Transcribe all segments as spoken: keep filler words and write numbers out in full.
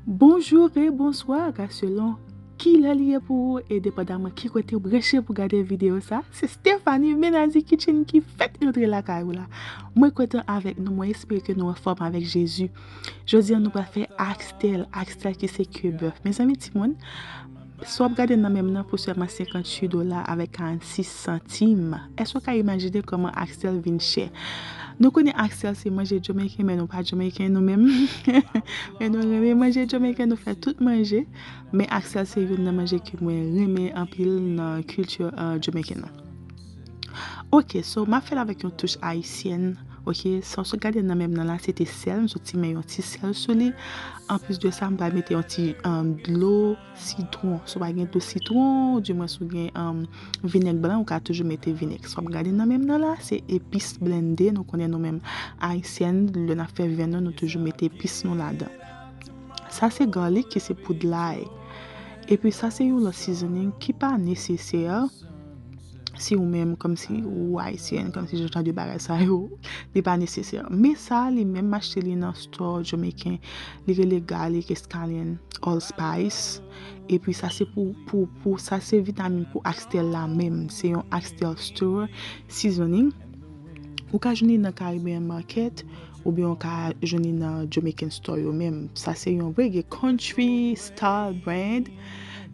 Bonjou e bonswa, ka selon ki lè li ye pou ou e depandaman ki kote ou branche pou gade videyo sa. Se Stephanie Benazi Kitchen ki fèt rantre lakay ou la. Mwen kontan avèk nou, mwen espere ke nou anfòm avèk Jezi. Jodi a nou pral fè oxtail, oxtail ki se ke bèf. Mezanmi timoun, sa w ap gade nan men m nan pou sèlman senkantuit dola avèk karannsis santim. Èske w ka imajine kòman oxtail vin chè? Nou konnen oxtail se manje Jamaican, men nou pa Jamaican nou menm. Men nou renmen manje Jamaican, nou fè tout manje. Men oxtail se youn nan manje ke mwen renmen anpil nan kilti uh, Jamaican nan. Ok, so m ap fè l avèk yon touch ayisyèn. Ok, sa w gade nan men m nan la, se te sèl, m soti met yon ti sèl sou li. Anplis de sa, m pral mete yon ti um, dlo sitwon. Si w pa gen dlo sitwon, di mwen si w gen um, vinèg blan, ou ka toujou mete vinèg. Sa w ap gade nan men m nan la, se epis blende. Nou konnen nou menm ayisyèn, lè n ap fè vyann nou, nou toujou mete epis nou ladan. Sa se garlic ki se poud lay. Epi sa se yon lòt seasoning ki pa nesesè. Si ou menm kòmsi ou ayisyèn, kòmsi jan de bagay sa yo, li pa nesesè. Men sa li menm m achte li nan store Jamaican, li rele garlic escallion allspice. Epi sa se pou, pou, pou, sa se vitamin pou oxtail la menm. Se yon oxtail store seasoning. Ou ka jwenn li nan Caribbean Market, oubyen w ka jwenn li nan Jamaican Store yo menm. Sa se yon vrè gen country style brand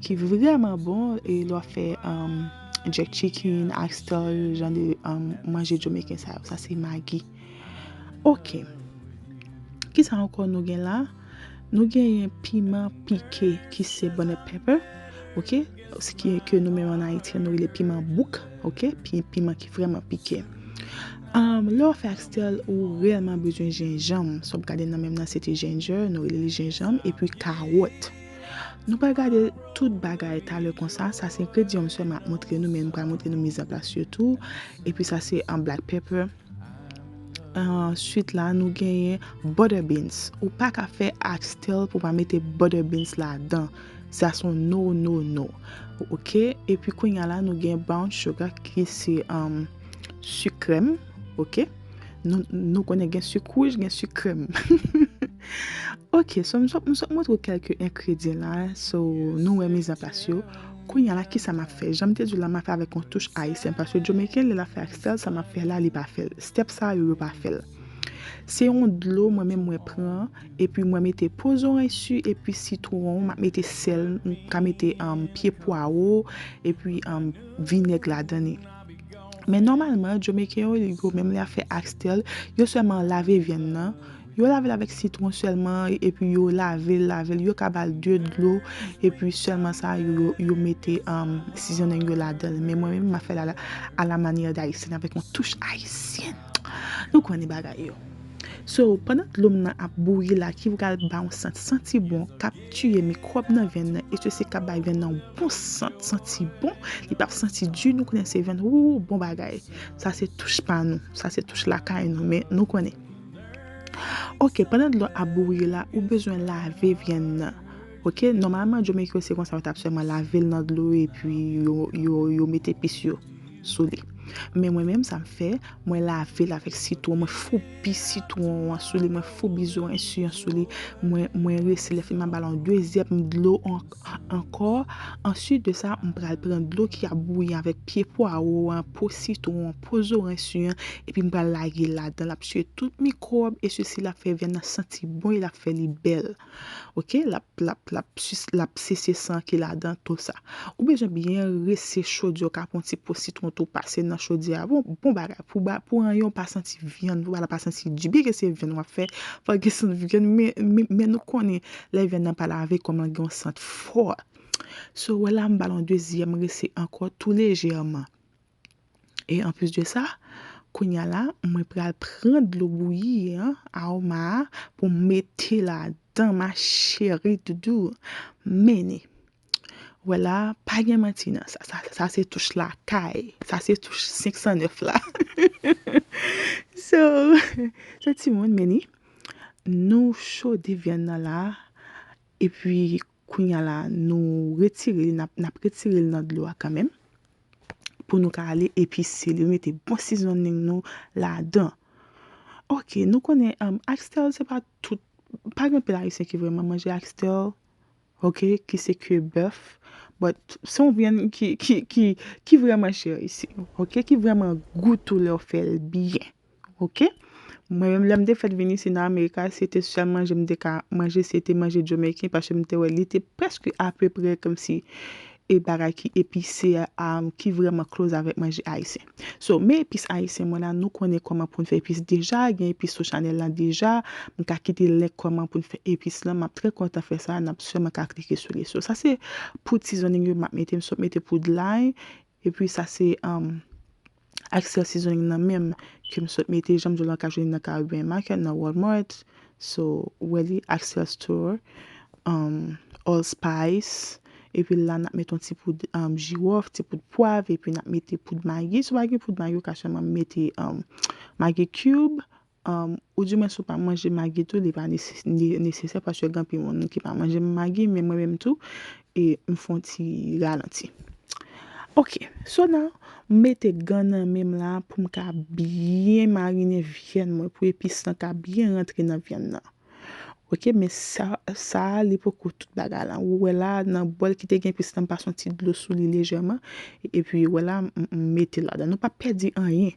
ki vrèman bon e lè w ap fè um, jerk chicken, oxtail, jan de um, manje Jamaican sa yo. Sa se Maggi. Ok. Kisa ankò nou gen la? Nou genyen piman pike ki se bonnet pepper. Ok? Ki, ke nou menm an Ayiti, nou rele piman bouk. Ok? Pi, piman ki vrèman pike. Um, lè w fè oxtail, ou reyèlman bezwen jenjanm. Sa w ap gade nan men m nan, se te ginger, nou rele li jenjanm, epi kawòt. Nou pral gade tout bagay talè konsa. Sa se engredyan m sèlman ap montre nou, men m pral montre nou mizanplas yo tou. Epi sa se an black pepper. Answit la, nou genyen butter beans. Ou pa ka fè oxtail pou pa mete butter beans ladan. Sa se yon no, no, no. Ok? Epi kounye a la, nou gen brown sugar ki se um, sik krèm. Ok? Nou, nou konnen gen sik wouj, gen sik krèm. Ok, so m sot, m sot montre w kèlke engredyan la, so nou wè mizanplas yo. Kounye a la, kisa m ap fè? Jan m te di w la, m ap fè avèk yon touch ayisyèn, paske Jamaican, lè l ap fè oxtail, sa m ap fè la, li pa fè l. Step sa yo, yo pa fè l. Se yon dlo, mwen menm, mwen pran, epi mwen mete po zoranj si, epi sitwon, m ap mete sèl, m ka mete um, pye pwawo, epi um, vinèg ladan li. Men nòmalman, Jamaican yo, yo menm lè y ap fè oxtail, yo sèlman lave vyann nan. Yo lave l avèk sitwon sèlman, epi yo lave l, lave l. Yo ka ba l de dlo, epi sèlman sa, yo, yo, yo mete um, seasoning yo ladan l. Men mwen menm, m ap fè l a la, à la manière d'haïtienne, avèk yon touch ayisyèn. Nou konnen bagay yo. So, pandan dlo m nan ap bouyi la, ki pral ba yon sant santi bon, k ap tiye mikwòb nan vyann nan, e se se k ap bay vyann nan yon bon sant santi bon, li p ap santi di, nou konnen se vyann, wou, bon bagay. Sa se touch pa nou, sa se touch lakay nou, men nou konnen. Ok, pandan dlo ap bouyi la, ou bezwen lave vyann nan. Ok, nòmalman, Jamaican yo se konsa, yo t ap sèlman lave l nan dlo epi yo, yo, yo mete epis yo sou li. Men mwen menm, sa m fè, mwen lave l avèk sitwon, mwen foubi sitwon an sou li, mwen foubi zoranj si an sou li, mwen, mwen rese lè fini m ap ba l yon dezyèm dlo an, ankò. Answit de sa, m pral pran dlo ki ap bouyi avèk pye pwawo an, po sitwon an, po zoranj si an, epi m pral lage l ladan l, l ap tiye tout mikwòb, e sesi l ap fè vyann nan santi bon e l ap fè li bèl. Ok, l ap, l ap, l ap, sis- l ap sese san ki ladan, tou sa. Ou bezwen byen rese chodyè w, ka pran ti po sitwon tou pase nan chodyè a. Bon, bon bagay, pou ba, pou anyen w pa santi vyann, pou bagay la pa santi di. Byen ke se vyann w ap fè, fò gen sant vyann, men, men, men nou konnen lè vyann nan pa lave, kòman gen yon sant fò. So, wè la, m ba l yon dezyèm rese ankò, tou lejèman. E anplis de sa, kounye a la, mwen pral pran dlo bouyi an, aroma a, pou m mete ladan, ma chérie doudou. Mennen. Wè la, pa gen manti nan sa. Sa, sa se touch lakay. Sa se touch senk san nèf la. So, so timoun, mennen. Nou chode vyann nan la. Epi, kounye a la, nou retire li, n ap, n ap retire li nan dlo a kanmenm. Pou nou ka ale epise li, mete bon seasoning nou ladan. Ok, nou konnen um, oxtail se pa tout Pa gen anpil Ayisyen ki vrèman manje oxtail, ok, ki se ke bèf, but se yon vyann ki, ki, ki, ki vrèman chè isi, ok, ki vrèman gou tou lè w fè l byen, ok. Mwen menm, lè m te fèt vin isi nan Amerika, se te sèl manje m te ka manje, se te manje Jamaican, paske m te wè li te prèske apeprè kòmsi e bagay ki epise a, ki vrèman close avèk manje ayisyen. So, men epis ayisyen mwen la, nou konnen kòman pou n fè epis deja, gen epis sou chanèl la deja, m ka kite link kòman pou n fè epis lan, m ap trè kontan fè sa, n ap sèlman ka klike sou li. So, sa se poud seasoning yo m ap mete, m sot mete poud lay, epi sa se, um, oxtail seasoning nan menm ke m sot mete, jan m di w la, w ka jwenn li nan Caribbean Market, nan Walmart, so, ou wè li, oxtail store, um, allspice, epi la n ap mete yon ti poud, um, jiwòf, ti poud pwav, epi n ap mete poud Maggi. Si w pa gen poud Maggi, ou ka sèlman mete, um, Maggi cube, um, oudimwen si w pa manje Maggi tou, li pa nese-, ne-, nesesè, paske gen anpil moun ki pa manje Maggi, men mwen menm tou, e m fè yon ti ralanti. Ok, so now, m mete gan nan men m la pou m ka byen marinen vyann mwen, pou epis lan ka byen rantre nan vyann nan. Ok, men sa, sa a, li poko tout bagay la. Ou wè la, nan bòl ki te gen epis lan, m pase yon ti dlo sou li lejèman. Epi, ou wè la, m, m mete ladan. Nou p ap pèdi anyen.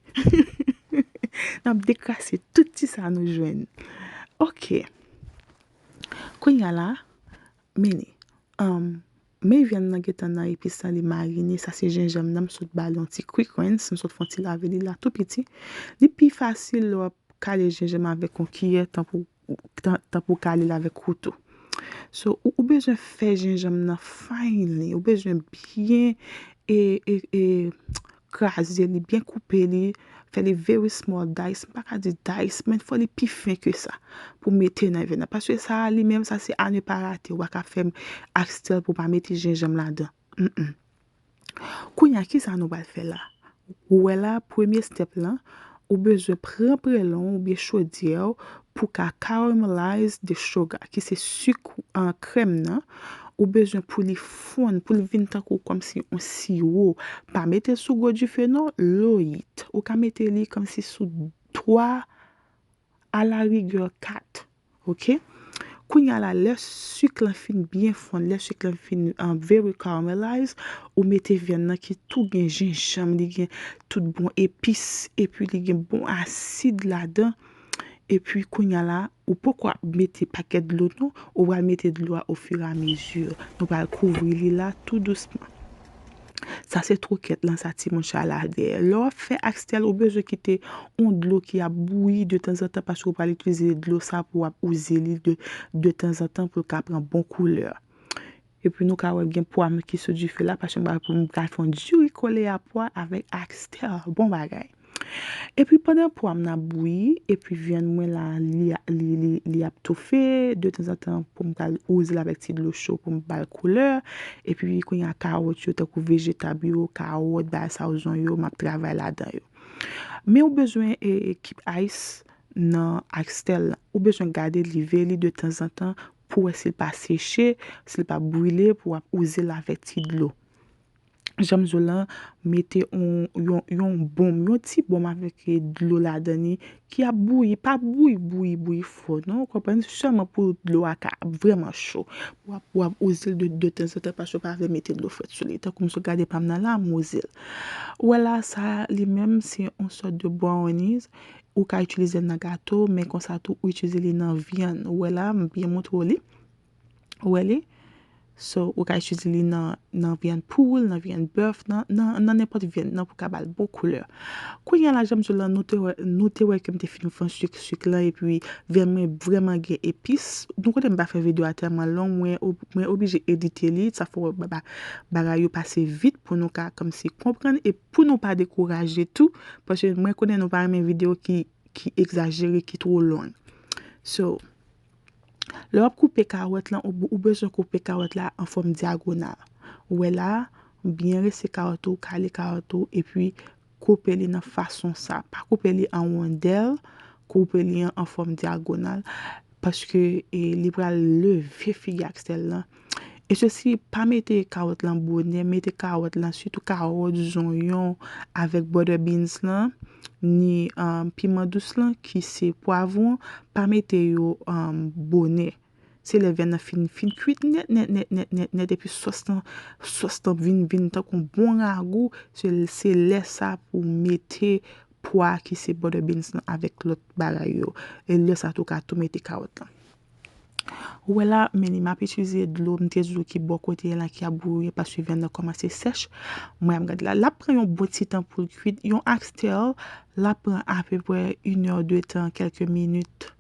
N ap dekrase tout ti sa nou jwenn. Ok. Kounye a la, men li. Um, men vyann nan gentan nan epis lan, li marine. Sa se jenjanm nan, m sot ba l yon ti quick rinse. M sot fè yon ti lave li la tou piti. Li pi fasil lè w ap kale jenjanm avèk yon kiyè, tanpou, tan, tanpou kale l avèk kouto. So, ou, ou bezwen fè jenjanm nan finely, ou bezwen byen e, e, e kraze li, byen koupe li, fè li very small dice. M pa ka di dice, men fò li pi fen ke sa pou mete nan vyann nan. Paske sa a, li menm, sa se à ne pas rater. Ou pa ka fè oxtail pou pa mete jenjanm ladan. Mm-mm. Kounye a, kisa nou pral fè la? Ou wè la, premye step lan, ou bezwen pran prelon oubyen chodyè w pou ka caramelize the sugar, ki se sik an krèm nan. Ou bezwen pou li fonn, pou li vin tankou kòmsi yon siwo. Pa mete l sou gwo dife non, low heat. Ou ka mete li kòmsi sou twa, à la rigueur kat. Ok? Kounye a la, lè sik lan fin byen fonn, lè sik lan fin, um, very caramelized, ou mete vyann nan ki tou gen jenjanm, li gen tout bon epis, epi li gen bon asid ladan. Epi kounye a la, ou poko ap mete pakèt dlo non, ou pral mete dlo a au fur et à mesure. Nou pral kouvri li la tou dousman. Sa se twokèt lan, sa ti mouch la dèyè. Lè w ap fè oxtail, ou bezwen kite yon dlo ki ap bouyi de tanzantan, paske w pral itilize dlo sa pou w ap wouze li de, de tanzantan pou l ka pran bon koulè. Epi nou ka wè gen pwa m ki sou dife la, paske m pral pou m pral fè yon diri kole a pwa avèk oxtail. Bon bagay. Epi pandan pwa m nan ap bouyi, epi vyann mwen la, li, li, li, li ap toufe, de tanzantan pou m pral wouze l avèk ti dlo cho pou m ba l koulè. Epi kounye a kawòt yo, tankou vejetab yo, kawòt, bagay sa yo, zonyon, m ap travay ladan yo. Men ou bezwen, e, e, keep ice nan oxtail lan. Ou bezwen gade li, veye li de tanzantan pou wè si l pa seche, si l pa brile, pou w ap wouze l avèk ti dlo. Jan m di w lan, mete yon, yon, yon bonm, yon ti bonm avèk dlo ladan li, ki ap bouyi, pa bouyi, bouyi, bouyi fò, non, ou konprann? Sèlman pou dlo a ka ap vrèman cho. W ap, w ap wouze l de, de tanzantan, paske w pa vle mete dlo frèt sou li. Tankou m sot gade pa m nan la, m wouze l. Ou wè la, sa, li menm, se yon sòt de brownies. Ou ka itilize l nan gato, men konsa tou, ou itilize li nan vyann. Ou wè la, m byen montre w li. Ou wè li? So, ou ka itilize li nan, nan vyann poul, nan vyann bèf, nan, nan, nan nenpòt vyann nan pou ka ba l bon koulè. Kounye a la, jan m di w lan, nou te wè, nou te wè ke m te fin fonn sik, sik lan, epi vyann mwen vrèman gen epis. Nou konnen m pa fè videyo a tèlman long, mwen ob-, mwen oblije edite li, sa fè w wè ba-, ba-, bagay yo pase vit pou nou ka kòmsi konprann e pou nou pa dekouraje tou, paske mwen konnen nou pa renmen videyo ki, ki egzajere, ki twò long. So, lè w ap koupe kawòt lan, ou, ou bezwen koupe kawòt la an fòm dyagonal. Ou wè la, byen rese kawòt ou, kale kawòt ou, epi koupe li nan fason sa. Pa koupe li an wondèl, koupe li an, an fòm dyagonal, paske, e, li pral leve figi oxtail lan. E sesi, pa mete kawòt lan bonè, mete kawòt lan, sitou kawòt, zonyon, avèk butter beans lan, ni um, piman dous lan, ki se pwavwon, pa mete yo um, bonè. Se lè vyann nan fin, fin kwit nèt, nèt, nèt, nèt, nèt, nèt, epi sòs lan, sòs lan vin, vin tankou yon bon ragou, se, se lè sa pou mete pwa ki se butter beans lan avèk lòt bagay yo. E lè sa tou ka tou mete kawòt lan. Ou wè la, men li m ap itilize dlo, m te di w ki bò kote la ki ap bouyi paske vyann nan kòmanse sèch. Mwen ap gade la. L ap pran yon bon ti tan pou l kwit. Yon oxtail, l ap pran apeprè inè de tan, kèlke minit.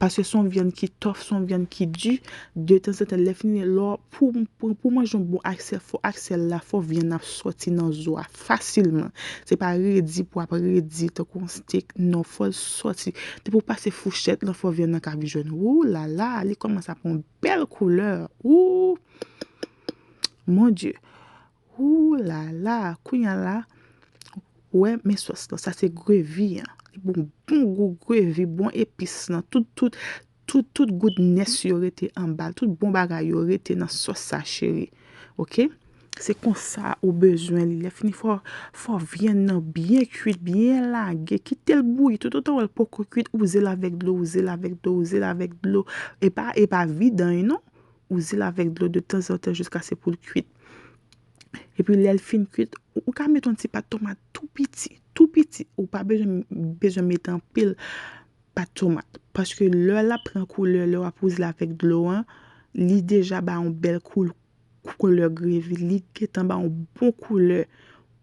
Paske se yon vyann ki tough, se yon vyann ki di. De tanzantan, lè fini, lè pou, pou, pou manje yon bon oxtail, fò oxtail la, fò vyann nan sòti nan zo a fasilman. Se pa redi pou ap redi tankou yon steak. Non, fò l sòti. Depi w pase fouchèt lan, fò vyann nan ka vin jòn. Ou la la, li kòmanse ap pran yon bèl koulè. Ou! Mon Dye! Ou la la! Kounye a la, ou wè, men sòs lan. Sa se gravy an. Li bon, bon gou gravy, bon epis lan. Tout, tout, tout, tout goodness yo rete anba l. Tout bon bagay yo rete nan sòs sa, cheri. Oke? Se konsa ou bezwen li. Lè fini, fò, fò vyann nan byen kwit, byen lage. Kite l bouyi. Toutotan w wè l poko kwit, wouze l avèk dlo, wouze l avèk dlo, wouze l avèk dlo. E pa, e pa vidanj, non. Wouze l avèk dlo de tanzantan jiskaske pou l kwit. Epi lè l fin kwit, ou, ou ka mete yon ti pat tomat tou piti, tou piti. Ou pa bezwen, bezwen mete anpil pat tomat. Paske lè l ap pran koulè, lè w ap wouze l avèk dlo an, li deja ba yon bèl koul-, koulè gravy. Li gentan ba yon bon koulè,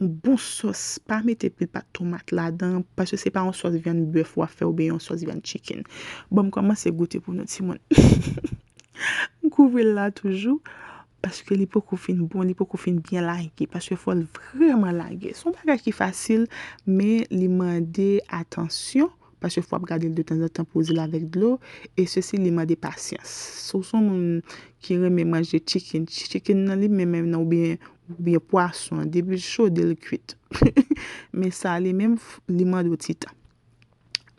yon bon sòs. Pa mete pil pat tomat ladan, paske se pa yon sòs vyann bèf w ap fè oubyen yon sòs vyann chicken. Bon, m kòmanse goute pou nou, timoun. M kouvri l la toujou, paske li poko fin bon, li poko fin byen lage, paske fò l vrèman lage. Se yon bagay ki fasil, men li mande atansyon, paske fò w ap gade l de tanzantan, poze l avèk dlo, e sesi li mande pasyans. Si w se yon moun ki renmen manje chicken, chicken nan li menm menm nan, oubyen, oubyen pwason an, depi l chode l kwit. Men sa li menm, f-, li mande w ti tan.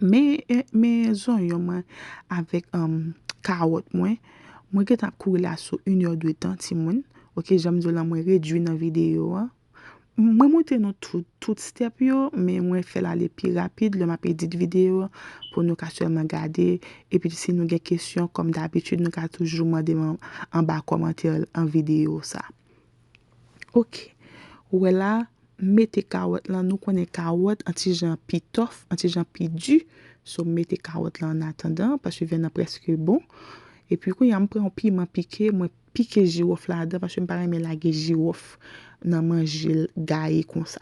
Men, eh, men zonyon mwen avèk um, kawòt mwen, mwen gentan ap kouri la sou inè de tan, timoun. Oke, jan m di w la, mwen redui nan videyo an. Mwen montre nou tout, tout step yo, men mwen fè l ale pi rapid lè m ap edit videyo an pou nou ka sèlman gade. Epi si nou gen kesyon, kòm dabitid, nou ka toujou mande m an, anba kòmantè an videyo sa. Oke. Ou wè la, mete kawòt lan, nou konnen kawòt an ti jan pi tough, an ti jan pi di. So, mete kawòt lan an atandan, paske vyann nan prèske bon. Epi kounye a, m pran yon piman pike, mwen pike jiwòf ladan, paske m pa renmen lage jiwòf nan manje l gaye konsa.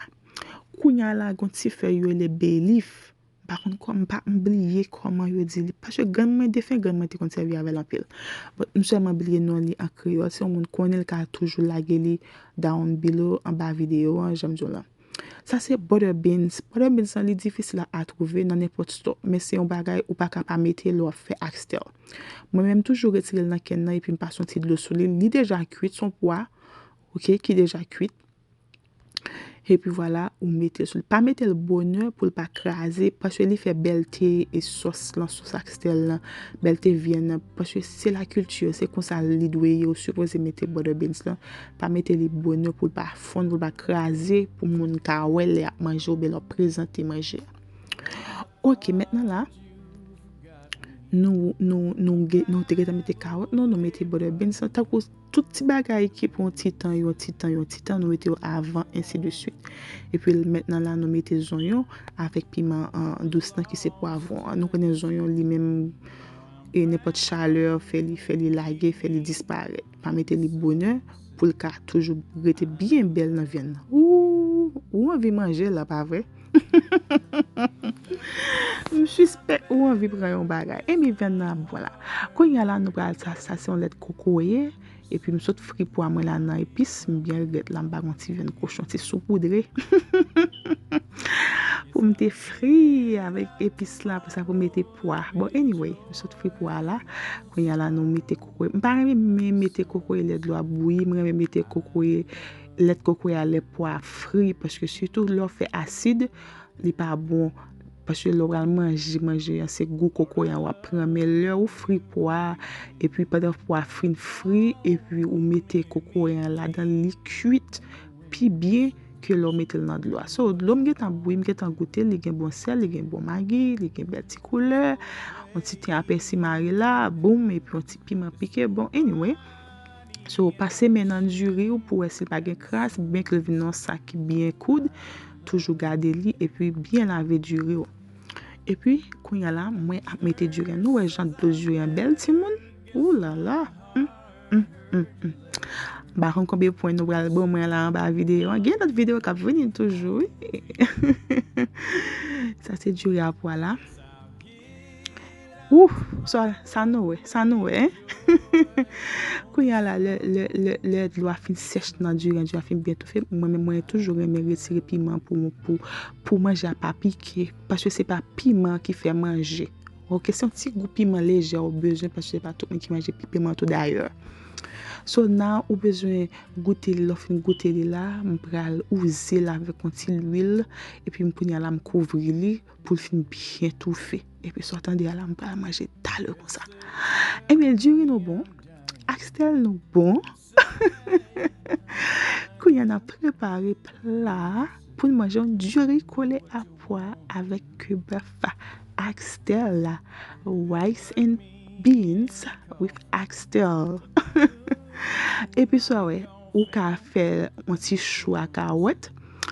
Kounye a la, gon ti fèy yo rele bay leaf. M pa konn kòman, m pa, m bliye kòman yo di li. Paske grann mwen, defen grann mwen te konn sèvi avè l anpil. But, m sèlman bliye non li an kreyòl. Si yon moun konnen, l ka toujou lage li down below, anba videyo an, jan m di w lan. Sa se butter beans. Butter beans lan, li difisil a, a twouve nan nenpòt store, men se yon bagay ou pa ka pa mete lè w ap fè oxtail. Mwen menm toujou retire l nan kèn nan epi m pase yon ti dlo sou li. Li deja kwit, se yon pwa, oke, ki deja kwit. Epi vwala, ou mete l sou li. Pa mete l bonè pou l pa kraze, paske li fè bèlte e sòs lan, sòs oxtail lan, bèlte vyann nan, paske se lakilti, se konsa li dwe ye, ou sipoze mete butter beans lan. Pa mete li bonè pou l pa fonn, pou l pa kraze, pou moun ka wè lè y ap manje oubyen lè w ap prezante manje a. Oke, mentnan la, nou, nou, nou, ge- nou te gentan mete kawòt nou, nou mete butter beans lan, tankou tout ti bagay ki pran yon ti tan, yon ti tan, yon ti tan, nou mete yo avan, ensi de swit. Epi mentnan la, nou mete zonyon avèk piman an dous lan ki se pwavwon an. Nou konnen zonyon li menm, e nenpòt chalè fè li, fè li lage, fè li disparèt. Pa mete li bonè pou l ka toujou rete byen bèl nan vyann nan. Ou, ou anvi manje l la, pa vre? M sispèk ou anvi pran yon bagay. Ebyen, vyann nan ap bon la. Kounye a la, nou pral sa, sa se yon lèt kokoye. Epi m sot fri pwa mwen la nan epis. M byen regrèt la, m pa gon ti vyann kochon, ti soupoudre. Pou m te fri avèk epis la, pou sa pou mete pwa. Bon, anyway, m sot fri pwa la. Kounye a la, nou mete kokoye. M pa renmen mete kokoye lè dlo ap bouyi. M renmen mete kokoye, lèt kokoye a lè pwa ap fri. Paske sitou lè w fè asid, li pa bon. Paske lè w pral manje, manje an se gou kokoye an w ap pran. Men lè ou fri pwa a, epi pandan pwa a fin fri, epi ou mete kokoye an ladan l, li kuit pi byen ke lè w mete l nan dlo a. So, dlo m gentan bouyi, m gentan goute l, li gen bon sèl, li gen bon magi, li gen bèl ti koulè, yon ti ten apèsi mare la, boum, epi yon ti piman pike. Bon, anyway, so, pase men nan diri w pou wè si l pa gen kras, byen ke l vin yon sa ki byen koud, toujou gade li, epi byen lave diri w. Epi, kounye a la, mwen ap mete diri an. Nou wè jan dlo diri an bèl, timoun? Ou la la! Hum, hum, hum, hum. M pa konn konbyen pwen nou pral ban mwen la anba videyo an. Gen lòt videyo k ap vini toujou, wi. Sa se diri a pwa la. Ouf, sa, sa nou wè, sa nou wè, hein? Kounye a la, lè, lè, lè, lè dlo a fin sèch nan diri an, diri a fin byen toufe, mwen menm, mwen toujou renmen retire piman pou, pou, pou manje a pa pike, paske se pa piman ki fè manje. Ok, se yon ti gou piman lejè ou bezwen, paske se pa tout moun ki manje pi piman tou dayè. So, nan ou bezwen goute li, lè w fin goute li la, m pral wouze l avèk yon ti lwil, epi m kounye a la, m kouvri li pou l fin byen toufe. Epi sa w tande a la, m pral manje talè konsa. Ebyen, diri nou bon, oxtail nou bon. Kounye a n ap prepare pla pou n manje yon diri kole a pwa avèk ke bèf a. Oxtail la, rice and beans with oxtail. Epi sa w wè, ou ka fè yon ti chou a kawòt,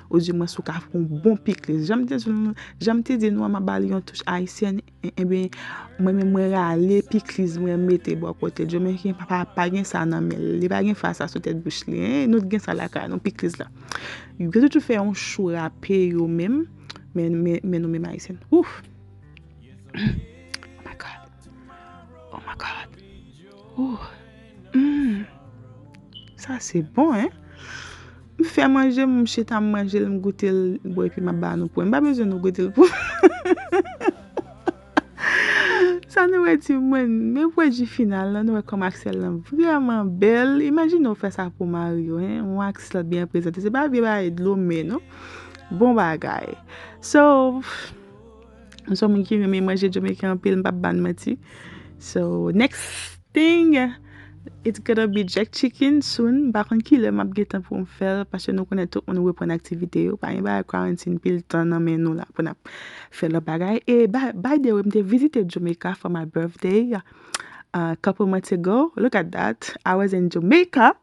ou di mwen si w ka fè yon bon pikliz. Jan m te di nou, jan m te di nou an, m ap ba li yon touch ayisyèn, e, ebyen, mwen menm mwen rale pikliz mwen mete bò kote. Jamayiken pa, pa, pa gen sa nan men l. Li pa gen fa sa sou tèt bouch li, hein? Nou t gen sa lakay nou, pikliz la. Yo toujou fè yon chou rape yo menm, men, men, men nou menm ayisyèn. Ouf! Oh my God. Oh my God. Ooh. Mm. Sa se bon, hein? M fè manje, m chita, m manje l, m goute l, bon, epi m ap ba nou pwen. M pa bezwen nou goute l pou. Sa nou wè, timoun, men pwodui final la, nou wè kòman oxtail lan vrèman bèl. Imajine w fè sa pou mari w, hein? Yon oxtail byen prezante. Se pa vye bagay dlo men, non. Bon bagay. So, m se yon moun ki renmen manje Jamaican anpil, m p ap ba n manti. So, next thing, it's gonna be jerk chicken soon. M pa konn kilè m ap gentan pou m fè l, paske nou konnen tout moun reprann aktivite yo. Pa gen bagay quarantine pil tan nan men nou la pou n ap fè lòt bagay. E by, by the way, m te vizite Jamaica for my birthday, uh, a couple months ago. Look at that. I was in Jamaica.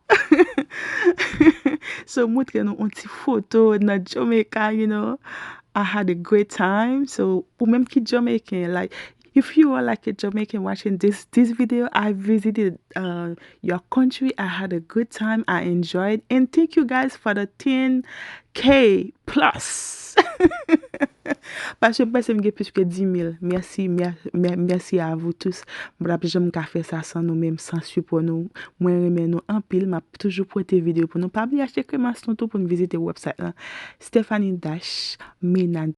So, montre nou yon ti foto nan Jamaica, you know. I had a great time. So, ou menm ki Jamaican, like, if you are like a Jamaican watching this, this video, I visited, uh, your country. I had a good time. I enjoyed. And thank you guys for the ten K plus. Paske m panse m gen plis ke dis mil. Mèsi, mè-, mè-, mèsi a vou tous. M pa t ap janm ka fè sa san nou menm, san sipò nou. Mwen renmen nou anpil. M ap toujou pote videyo pou nou. Pa bliye achte kremas nou tou pou n vizite website lan. Stephanie Dash Ménage